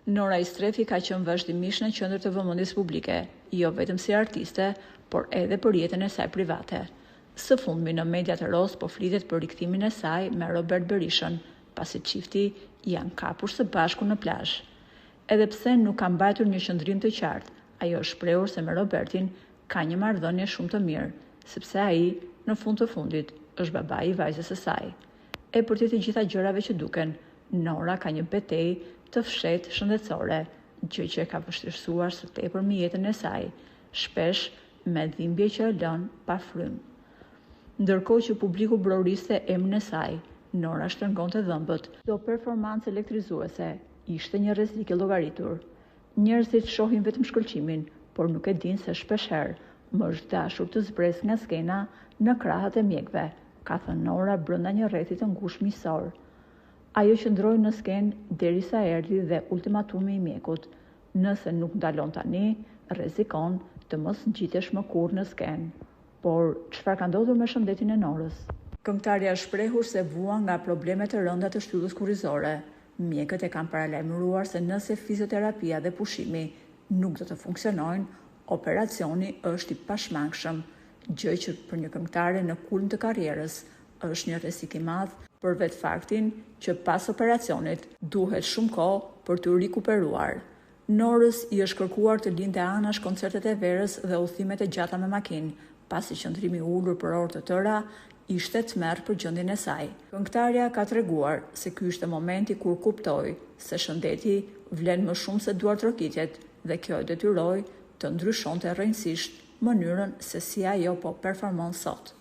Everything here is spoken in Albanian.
Nora Istrefi ka qenë vazhdimisht në qendër të vëmendjes publike, jo vetëm si artiste, por edhe për jetën e saj private. Së fundmi në mediat rozë po flitet për rikthimin e saj me Robert Berishën, pasi çifti janë kapur së bashku në plazh. Edhe pse nuk ka mbajtur një qëndrim të qartë, ajo është shprehur se me Robertin ka një marrëdhënie shumë të mirë, sepse ai, në fund të fundit, është babai i vajzës së saj. E përtej të gjitha gjërave që duken, Nora ka një betejë të fshehtë shëndetësore, gjë që e ka vështirësuar së tepërmi jetën e saj, shpesh me dhimbje që e lënë pa frymë. Ndërkohë që publiku broriste emrin e saj, Nora shtrëngonte dhëmbët. Çdo performancë elektrizuese ishte një rrezik i llogaritur. Njerëzit shohin vetëm shkëlqimin, por nuk e dinë se shpeshherë më është dashur të zbres nga skena në krahët e mjekëve, ka thënë Nora brenda një rrethi të ngushtë miqësor. Ajo qëndroi në skenë derisa erdhi dhe ultimatumi i mjekut, Nëse nuk ndalon tani, rrezikon të mos ngjitesh më kurrë në skenë. Por, çfarë ka ndodhur me shëndetin e Norës? Këngëtarja është shprehur se vuan nga probleme të rënda të shtyllës kurrizore. Mjekët e kanë paralajmëruar se nëse fizioterapia dhe pushimi nuk do të funksionojnë, operacioni është i pashmangshëm, gjë që për një këngëtare në kulm të karrierës është një rrezik i madh për vetë faktin që pas operacionit duhet shumë kohë për t'u rikuperuar. Norës i është kërkuar të linte anash koncertet e verës dhe udhëtimet e gjata me makinë, pasi qëndrimi ulur për orë të tëra ishte tmerr për gjendjen e saj. Këngëtarja ka treguar se ky ishte momenti kur kuptoi se shëndeti vlen më shumë se duartrokitjet dhe kjo e detyroi të ndryshonte rrënjësisht mënyrën se si ajo po performon sot.